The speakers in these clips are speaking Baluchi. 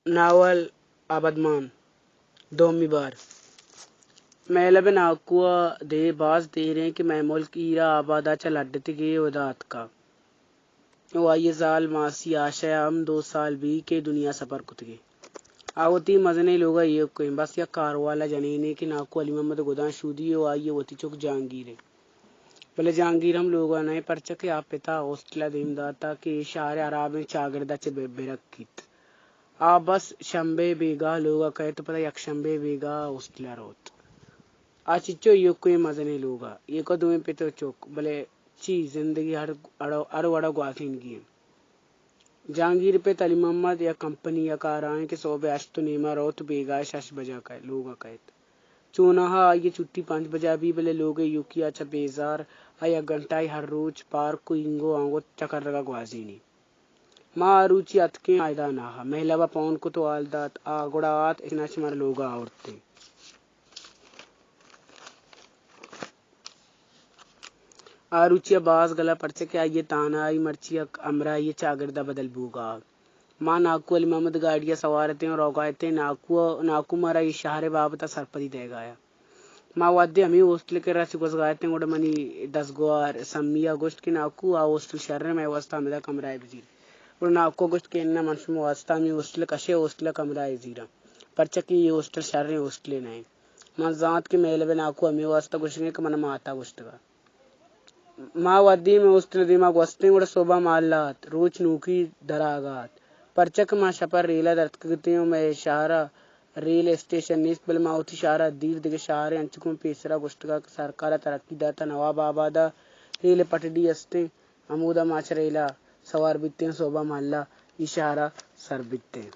ناول ابدمان، دومی بار۔ مہلب ناکو ءَ دے باز دیر ایں کہ مئے ملک ایرا آباد ءَ چہ لڈتگے ءُ ادا اتکگ ءُ آئی ءِ زال ماسی آشا ءَ ہم دو سال بیت کہ دنیا سپر کتگے۔ آ وتی مزنیں لوگ ءَ ایوک ایں، بس یک کاروال ءَ جنینے کہ ناکو علی محمد ءِ گداں شودی ءُ آئی ءِ وتی چک جہانگیر ایں۔ بلے جہانگیر ہم لوگ ءَ نہ ایں، پرچا کہ آ پت ءَ ہاسٹل ءَ دیم داتگ کہ اے شہر ءِ ہرابیں چاگرد ءَ چہ بہ-، بہ رکیت۔ آ بس شمبے بیگاہ لوگ ءَ کئیت ءُ پدا یک شمبے بیگاہ ہاسٹل ءَ روت۔ آ چچو ایوکیں مزنیں لوگ ءَ، ایوک ءَ دوئیں پت ءُ چک، بلے چی زندگی ہر اڑ-، ہر وڑ ءَ گوازینگی انت۔ جہانگیر ءِ پت علی محمد یک کمپنی ءَ کار ءَ انت کہ سہب ءِ ہشت ءُ نیم ءَ روت ءُ بیگاہ ءِ شش بجا کئے-، لوگ ءَ کئیت۔ چوناہا آئی ءِ چھٹی پنچ بجا بی، بلے لوگ ءِ ایوکی ءَ چہ بیزار آ یک گھنٹہ ءَ ہر روچ پارک ءُ اینگو آنگو چکرگ ءَ گوازینی۔ ما آ روچی اتکیں آ ادا نہ ءَ۔ مہلب ءَ پون کت ءُ حال دات، آ گڑا آت، اشنا چہ مارا لوگ ءَ آورتیں۔ آ روچی ءَ باز گل ءَ، پرچا کہ آئی ءِ تہنائی مرچی یک ہمراہی ءِ چاگرد ءَ بدل بوگ ءَ ات۔ ما ناکو علی محمد ءِ گاڑی ءَ سوار اتیں ءُ روگ ءَ اتیں۔ ناکو ءَ، ناکو مارا اے شہر ءِ بابت ءَ سرپدی دئیگ ءَ ات۔ ما وہدے ہمے ہاسٹل ءِ کرا چہ گوزگ ءَ اتیں، گڑا منی دزگوہار سمی ءَ گوشت کہ ناکو، آ ہاسٹل شر ایں، مئے واستہ ہمدا کمرہ ئے بزیر۔ گڑا ناکو ءَ گوشت کہ اناں، من شمئے واستہ ہمے ہاسٹل ءَ کشیں، ہاسٹل ءَ کمرہ ئے زیراں، پرچا کہ اے ہاسٹل شریں ہاسٹلے نہ ایں۔ من زانت کہ مہلب ءِ ناکو ہمے واستہ گوشگ ءَ ایں کہ من ءَ مات ءَ گوشتگ ءَ۔ ما وہدے ہمے ہاسٹل ءِ دیما گوستیں، گڑا سہب ءَ مہلہ ات، روچ نوکی دراگ ءَ ات۔ پرچا کہ ما شپ ءَ ریل ءَ درتکگ اتیں ءُ مئے شہر ءَ ریل اسٹیشن نیست، بلے ما وتی شہر ءَ دیر دگہ شہرے انچو کہ من پیسرا گوشتگ ات کہ سرکار ءَ ترقی داتگ، نواب آباد ءَ ریل ءِ پٹڑی استیں، ہمودا ما چہ ریل ءَ سوار بیتیں، سہب ءَ مہلہ اے شہر ءَ سر بیتیں۔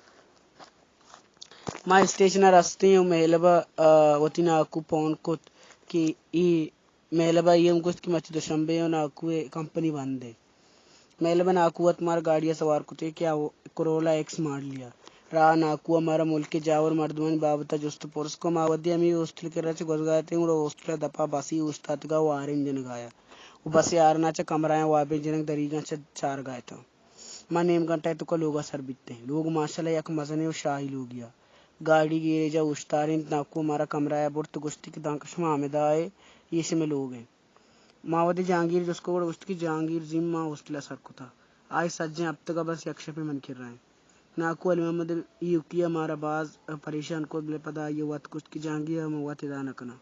ما اسٹیشن ءَ رستیں ءُ مہلب ءَ، آ، وتی ناکو پون کت کہ اے مہلب ءَ اے ہم گوشت کہ مرچی دوشمبے ءُ ناکو ءِ کمپنی بند ایں۔ مہلب ءِ ناکو ءَ وت مارا گاڑی ءَ سوار کتیں کہ آ کرولا ایکس ماڈلے ءَ۔ راہ ءَ ناکو ءَ مارا ملک ءِ جاور مردمانی بابت ءَ جست ءُ پرس کت۔ ما وہدے ہمے ہاسٹل ءِ کرا چہ گوزگ ءَ اتیں، گڑا ہاسٹل ءِ دپ ءَ بسے اوشتاتگ ءَ وارن جنگ ءَ ات ءُ بس ءِ ہارن ءَ چہ کمرہاں وابیں جنگ دریگاں چہ چارگ ءَ اتاں۔ ما نیم گھنٹہ ءِ توکا لوگ ءَ سر بیتیں۔ لوگ ماشاءاللہ یک مزنیں ءُ شاہی لوگے ءَ۔ گاڑی گیریج ءَ اوشتارینت، ناکو ءَ مارا کمرہ ءَ برت ءُ گوشتی کہ دانکہ شما ہمدا ئے، اے شمئے لوگ ایں۔ ما وہدے جہانگیر ءَ جست کت، گڑا گوشت کہ جہانگیر زی ما ہاسٹل ءَ سر کتگ۔ آئی ءِ سجہیں ہپتگ ءَ بس یک شپے منی کرا ایں۔ ناکو علی محمد ایوکی ءَ مارا باز پریشان کت، بلے پدا آئی ءَ وت گوشت کہ جہانگیر ءَ من وت ادا نہ کناں،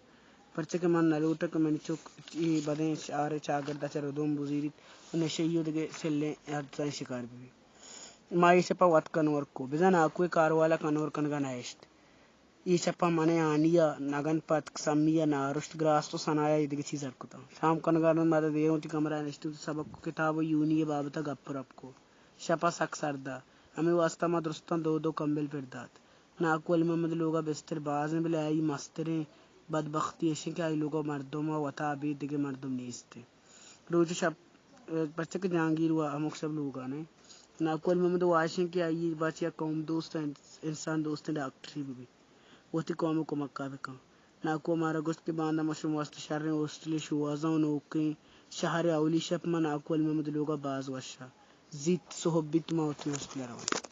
پرچا کہ من نہ لوٹاں کہ منی چک اے بدیں شہر ءِ چاگرد ءَ چہ ردوم بزیریت ءُ نشئی ءُ دگہ سلیں حادثہانی شکار بہ بیت۔ ما اے شپ ءَ وت کنور کت۔ بزاں ناکو ءِ کاروال ءَ کنور کنگ ءَ نہ اشت۔ اے شپ ءَ من ءُ ہانی ءَ نگن پتک، سمی ءَ نارشت گراست ءُ ثنا ءَ اے دگہ چیز ہر کتاں۔ شام کنگ ءَ رند ما داں دیر وتی کمرہ ءَ نشتیں، سبق ءُ کتاب ءُ یونی ءِ بابت ءَ گپ ءُ رپ کت۔ شپ ءَ سک سرد ات، ہمے واستہ ما درستاں دو دو کمبل پر دات۔ ناکو علی محمد ءِ لوگ ءَ بستر باز ایں، بلے آئی ءِ مستریں بدبختی ایش ایں کہ آئی ءِ لوگ ءَ مردم ءَ وتا ابید دگہ مردم نیست ایں۔ روچ ءُ شپ، پرچا کہ جہانگیر ءَ ہمک شپ لوگ ءَ نہ ایں۔ ناکو علی محمد ءِ واہش ایں کہ آئی ءَ بچ یک قوم دوست ءُ انسان دوستیں ڈاکٹرے بہ بیت، وتی قوم ءِ کمک ءَ بہ کن۔ ناکو ءَ مارا گوشت کہ باندا ما شمئے واستہ شریں ہاسٹلے شوہازاں ءُ نوکیں شہر ءِ اولی شپ ما ناکو علی محمد ءِ لوگ ءَ باز وش ءَ زیت، سہب بیت ما وتی ہاسٹل ءَ رویں۔